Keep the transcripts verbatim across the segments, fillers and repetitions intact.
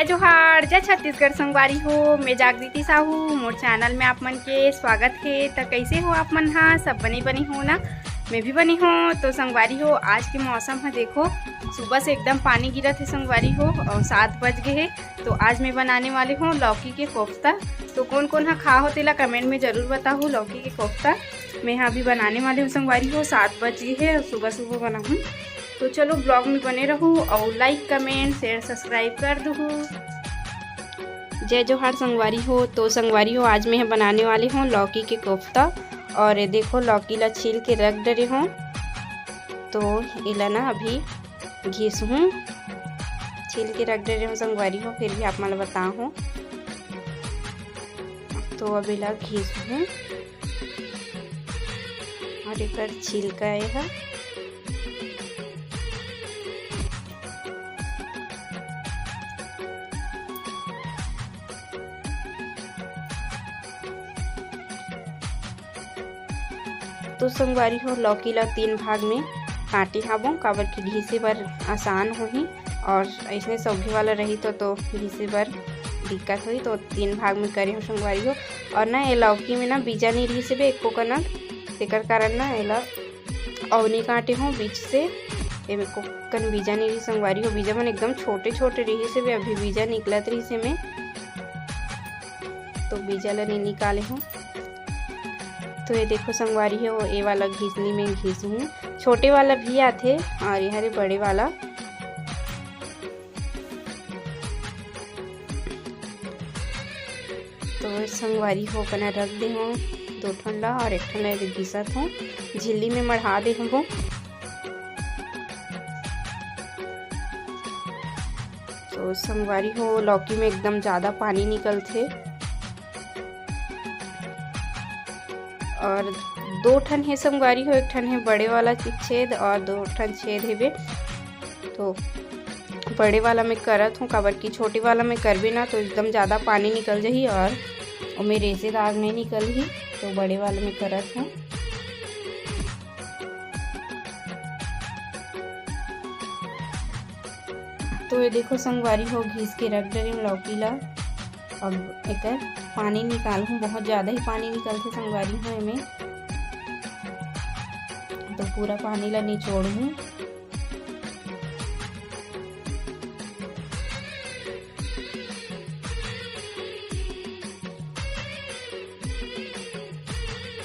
जोहार, जय छत्तीसगढ़ संगवारी हो। मैं जागृति साहू, मोर चैनल में आप मन के स्वागत हे। त कैसे हो आप मन हा? सब बने बने हो ना? मैं भी बने हो। तो संगवारी हो, आज के मौसम है, देखो, सुबह से एकदम पानी गिरत है संगवारी हो, और सात बज गए है। तो आज मैं बनाने वाली हूँ लौकी के कोफ्ता। तो कौन कौन हा खा हो तेला कमेंट में जरूर बताहू। लौकी के कोफ्ता मैं यहाँ अभी बनाने वाली हूँ संगवारी हो, सात बज गए है और सुबह सुबह बनाहूँ। तो चलो, ब्लॉग में बने रहू और लाइक, कमेंट, शेयर, सब्सक्राइब कर दू। जय जोहार संगवारी हो। तो संगवारी हो, आज मैं बनाने वाली हूँ लौकी के कोफ्ता। और ये देखो, लौकी ला छील के रख डरे हूँ। तो एला ना अभी घिसहूँ, छील के रख डरे हूँ संगवारी हो, फिर भी आप मन ला बताहूँ। तो अब एला घिसहूँ और एकर छिलका ए ह। तो संगवारी हो, लौकी ला तीन भाग में काटे हाबो, काबर कि घिसे बर आसान होही, और ऐसने सौघे वाला रही तो, तो घिसे बर दिक्कत होही। तो तीन भाग में करे हो संगवारी हो। और ना, ये लौकी में ना बीजा नहीं रही से बे एको कनक, तेकर कारण ना एला अउ नहीं काटे हो बीच से। एमे एको कन बीजा नहीं रही संगवारी हो, बीजा मन एकदम छोटे छोटे रही से बे, अभी बीजा निकलत रही से में, तो बीजा ला नहीं निकाले हो। तो ये देखो संगवारी हो, ये वाला घिसनी में घिसहूँ, छोटे वाला भी आथे और ये हरे बड़े वाला। तो संगवारी हो, कना रख दे हो दो ठन ला और एक ठन ला घिसत हो, झिल्ली में मढ़ा दे हो। तो संगवारी हो, लौकी में एकदम ज्यादा पानी निकलथे। और दो ठन हे संगवारी हो, एक ठन हे बड़े वाला छेद और दो ठन छेद हेबे। तो बड़े वाला में करत हूँ, काबर कि छोटे वाला में करबे ना तो एकदम ज्यादा पानी निकल जाही और ओमे रेशेदार नहीं निकलही। तो बड़े वाला में करत हूँ। तो ये देखो संगवारी हो, घिस के रख डरे लौकी ला। अब एकर पानी निकालहूँ, बहुत ज्यादा ही पानी निकलथे संगवारी हो एमे, तो पूरा पानी ला निचोड़हूँ।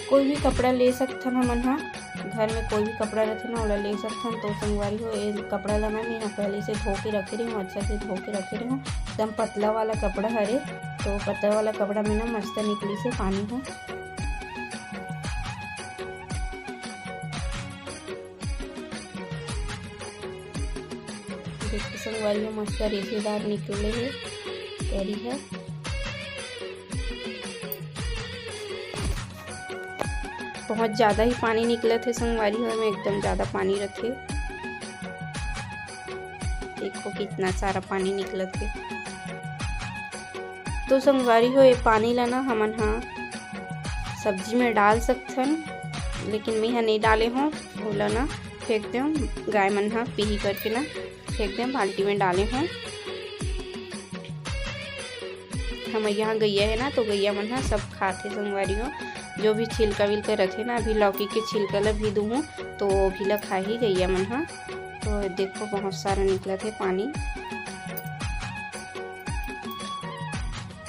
कोई भी कपड़ा ले सकथन हमन ह, घर में कोई भी कपड़ा रथे ना, ओला ले सकथन। तो संगवारी हो, ये कपड़ा ला ना मैं यहाँ पहले से धो के रखे रही हूँ, अच्छा से धो के रखे रही हूँ, एकदम पतला वाला कपड़ा हरे। तो पतला वाला कपड़ा में ना मस्त निकली से पानी हो। देखो संगवारी हो, मस्त रेशेदार निकले हे तरी ह। बहुत ज्यादा ही पानी निकलत हे संगवारी हो, एमे एकदम ज्यादा पानी रथे। देखो कितना सारा पानी निकलत हे। तो संगवारी हो, ये पानी ला ना हमन ह सब्जी में डाल सकथन, लेकिन मैं ह नहीं डाले हों, ओला ना फेंक देव, गाय मन ह पीही करके ना फेंक देव, बाल्टी में डाले हों। हमर यहाँ गैया है ना, तो गैया मन ह सब खाथे संगवारी हो। जो भी छिलका विलका रथे ना, अभी लौकी के छिलका ला भी दूहूँ, तो वो भी ला खाही गैया मन ह। तो देखो बहुत सारा निकलत हे पानी।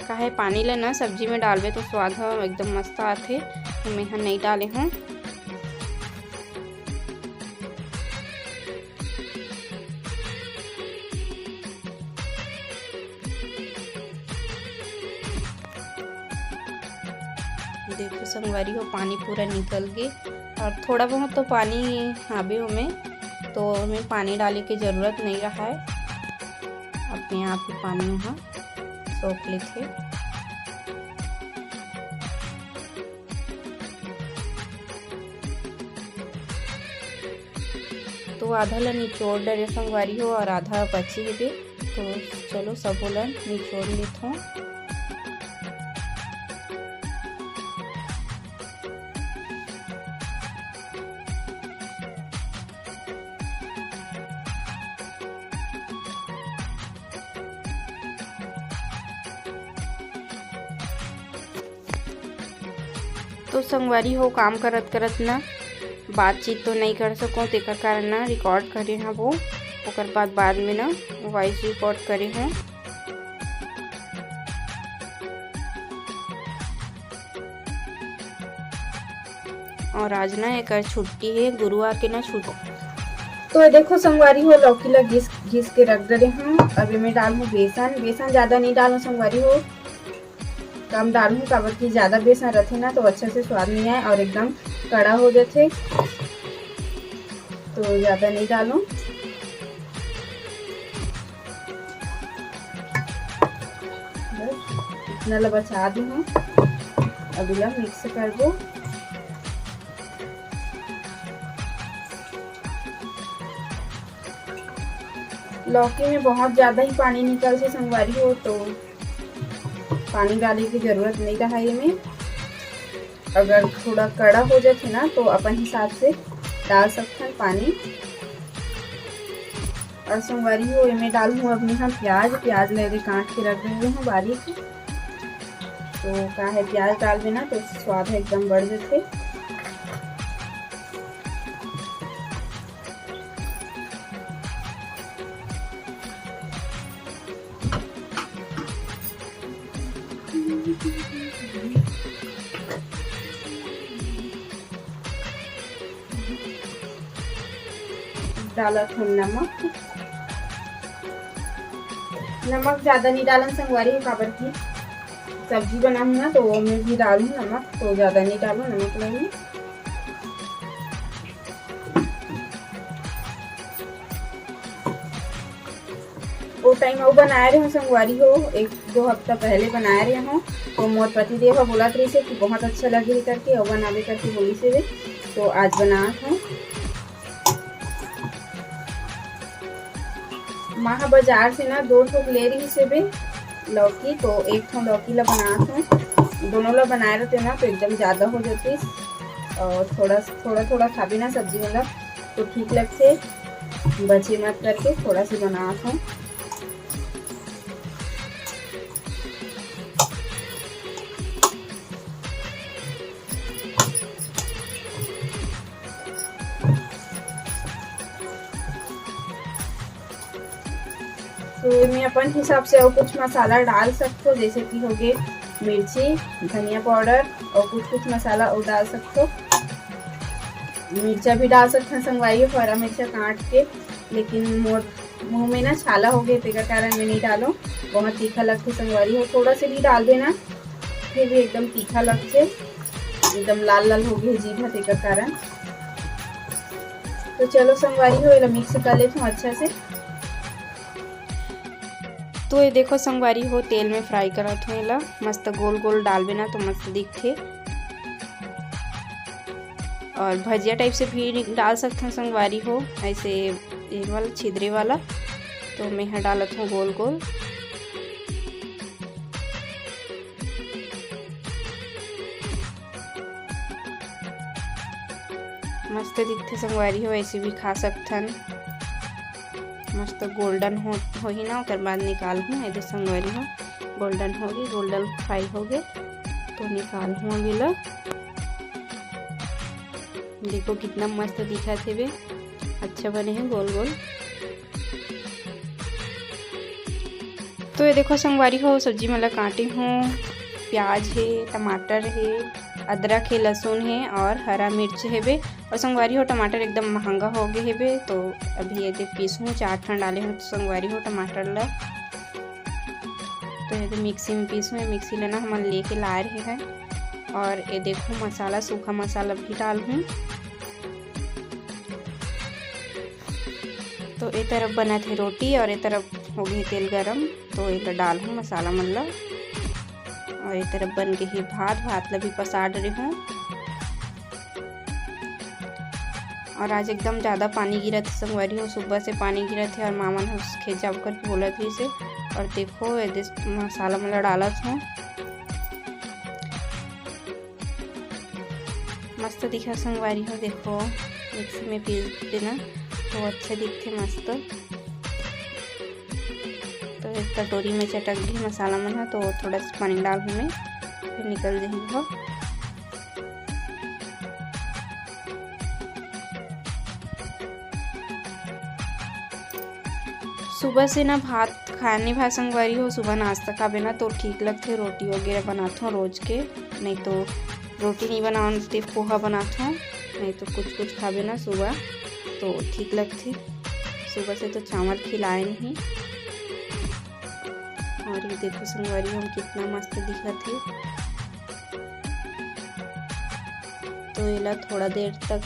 काहे पानी ला ना सब्जी में डालबे तो स्वाद ह एकदम मस्त आथे। तो मैं ह नहीं डाले हूँ। देखो संगवारी हो, पानी पूरा निकल गे और थोड़ा बहुत तो पानी हाबे ओमे, तो ओमे पानी डाले के जरूरत नहीं रहा है, अपने आप ही पानी वहाँ सोख लेथे। तो आधा ला निचोड़ डरे संगवारी हो और आधा बची हेबे। तो चलो सबो ला निचोड़ लेथों। तो संगवारी हो, काम करत करत ना बातचीत तो नहीं कर सको, तेकर कारण ना रिकॉर्ड करे हवो, ओकर बाद बाद में ना वॉइस रिकॉर्ड करे हूँ। और आज ना एकर छुट्टी है, गुरुवार के ना छुट्टी। तो ये देखो संगवारी हो, लौकी ला घिस घिस के रख दे हूँ। अब एमे डालहूँ बेसन। बेसन ज्यादा नहीं डालूँ संगवारी हो, कम डालहूँ, काबर कि ज्यादा बेसन रथे ना तो अच्छा से स्वाद नहीं आए और एकदम कड़ा हो जाथे, तो ज्यादा नहीं डालूँ। बस इतना ला बचा दूँ। अब इला मिक्स करबो। लौकी में बहुत ज्यादा ही पानी निकलथे संगवारी हो, तो पानी डाले की जरूरत नहीं रहा एमे। अगर थोड़ा कड़ा हो जाथे ना तो अपन हिसाब से डाल सकथन पानी। और संगवारी हो, एमे डालहूँ अब मैं प्याज। प्याज ला एदे काट के रख दे हूँ बारीक। तो का है, प्याज डालबे ना तो स्वाद है एकदम बढ़ जाथे। डालत हन नमक। नमक ज्यादा नहीं डालन संगवारी हो, काबर की सब्जी बनाहूँ ना तो ओमे भी डालहूँ नमक, तो ज्यादा नहीं डालूँ नमक ला भी। वो टाइम वो बनाए रहे हूँ संगवारी हो, एक दो हफ्ता पहले बनाए रहे हूँ, तो मोर पति देव ह बोलत रहिसे कि बहुत अच्छा लगे हे करके, अउ बनाबे करके बोलिसे वे, तो आज बनात हूँ। माँ ह बाजार से ना दो ठोक ले रहिसे बे लौकी, तो एक ठो लौकी ला बनात हूँ। दोनों ला बनाए रहते ना तो एकदम ज्यादा हो जाती, और थोड़ा थोड़ा थोड़ा खाबे ना सब्जी वाला तो ठीक लगथे। बचे मत करके थोड़ा सा बनात हूँ। तो मैं अपन हिसाब से और कुछ मसाला डाल सकते हो, जैसे कि हो गए मिर्ची, धनिया पाउडर और कुछ कुछ मसाला और डाल सकते हो। मिर्चा भी डाल सकते हैं संगवारी, हरा मिर्चा काट के, लेकिन मोर मुँह में ना छाला हो गए, तेकर कारण मैं नहीं डालूँ। बहुत तीखा लगते संगवारी हो, थोड़ा से भी डाल देना, फिर भी एकदम तीखा लगते, एकदम लाल लाल हो गए जीभ ह, तेकर कारण। तो चलो संगवारी हो, एला मिक्स कर लेते हूँ अच्छा से। तो ये देखो संगवारी हो, तेल में फ्राई करत हूँ एला। मस्त गोल गोल डालबे ना तो मस्त दिखथे। और भजिया टाइप से भी डाल सकथन संगवारी हो, ऐसे ये वाला छिद्रे वाला। तो मैं यहाँ डालत हूँ गोल गोल। मस्त दिखथे संगवारी हो, ऐसे भी खा सकथन। मस्त गोल्डन हो होही ना, ओकर बाद निकालहूँ। ये दे संगवारी हो, गोल्डन हो गए, गोल्डन फ्राई हो गए, तो निकालहूँ अभी ला। देखो कितना मस्त दिखत हे बे, अच्छा बने हे गोल गोल। तो ये देखो संगवारी हो, सब्जी मन ला काटे हूँ, प्याज हे, टमाटर हे, अदरक हे, लहसुन हे और हरा मिर्च हेबे। और संगवारी हो, टमाटर एकदम महंगा हो गए हेबे, तो अभी ये दे पीसहूँ, चार ठन डाले हूँ संगवारी हो टमाटर ला। तो ये दे मिक्सी में पीसहूँ, मिक्सी लेना हमन लेके लाए रहे हैं। और ये देखो मसाला, सूखा मसाला भी डालहूँ। तो ए तरफ बनत हे रोटी और ए तरफ हो गए तेल गरम, तो एला डालहूँ मसाला मन ला। और ए तरफ बन गए हे भात, भात ला भी पसार रही हूँ। और आज एकदम ज़्यादा पानी गिरत हे संगवारी हो, सुबह से पानी गिरत हे और मामा ह खेत जाब करके बोलत रहिसे। और देखो ये दे मसाला मन ला डालत हूँ। मस्त दिखा संगवारी हो, देखो मिक्सी में पीस देना तो अच्छा दिखथे मस्त। तो एक कटोरी में चटक गई मसाला मन ह, तो थोड़ा सा पानी डाल हूँ मैं, फिर निकल जाही वो। सुबह से ना भात खाए नइ भाए संगवारी हो, सुबह नाश्ता खाबे ना तो ठीक लगथे। रोटी वगैरह बनाथों रोज के, नहीं तो रोटी नहीं बनाओ ते पोहा बनाथों, नहीं तो कुछ कुछ खाबे ना सुबह तो ठीक लगथे। सुबह से तो चावल खिलाए नहीं। और ये देखो संगवारी हो, कितना मस्त दिखत हे। तो एला थोड़ा देर तक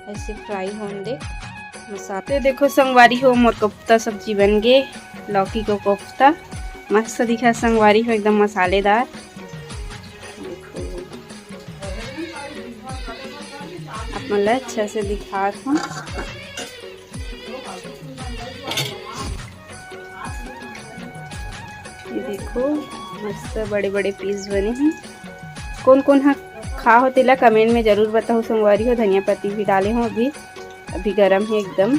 ऐसे फ्राई होन दे मसाला। तो देखो संगवारी हो, मोर कोफ्ता सब्जी बन गे, लौकी को कोफ्ता मस्त दिखा संगवारी हो, एकदम मसालेदार। देखो, आप मन ला अच्छा से दिखात हूँ। ये देखो, मस्त बड़े बड़े पीस बने हैं। कौन कौन हा खा हो तेला कमेंट में जरूर बताओ संगवारी हो। धनिया पत्ती भी डाले हो, अभी अभी गरम है एकदम,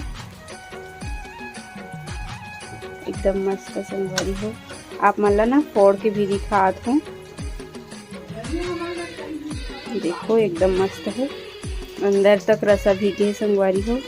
एकदम मस्त संगवारी हो। आप मन ला ना फोड़ के भी दिखात हूँ। देखो एकदम मस्त है, अंदर तक रसा भीगे संगवारी हो।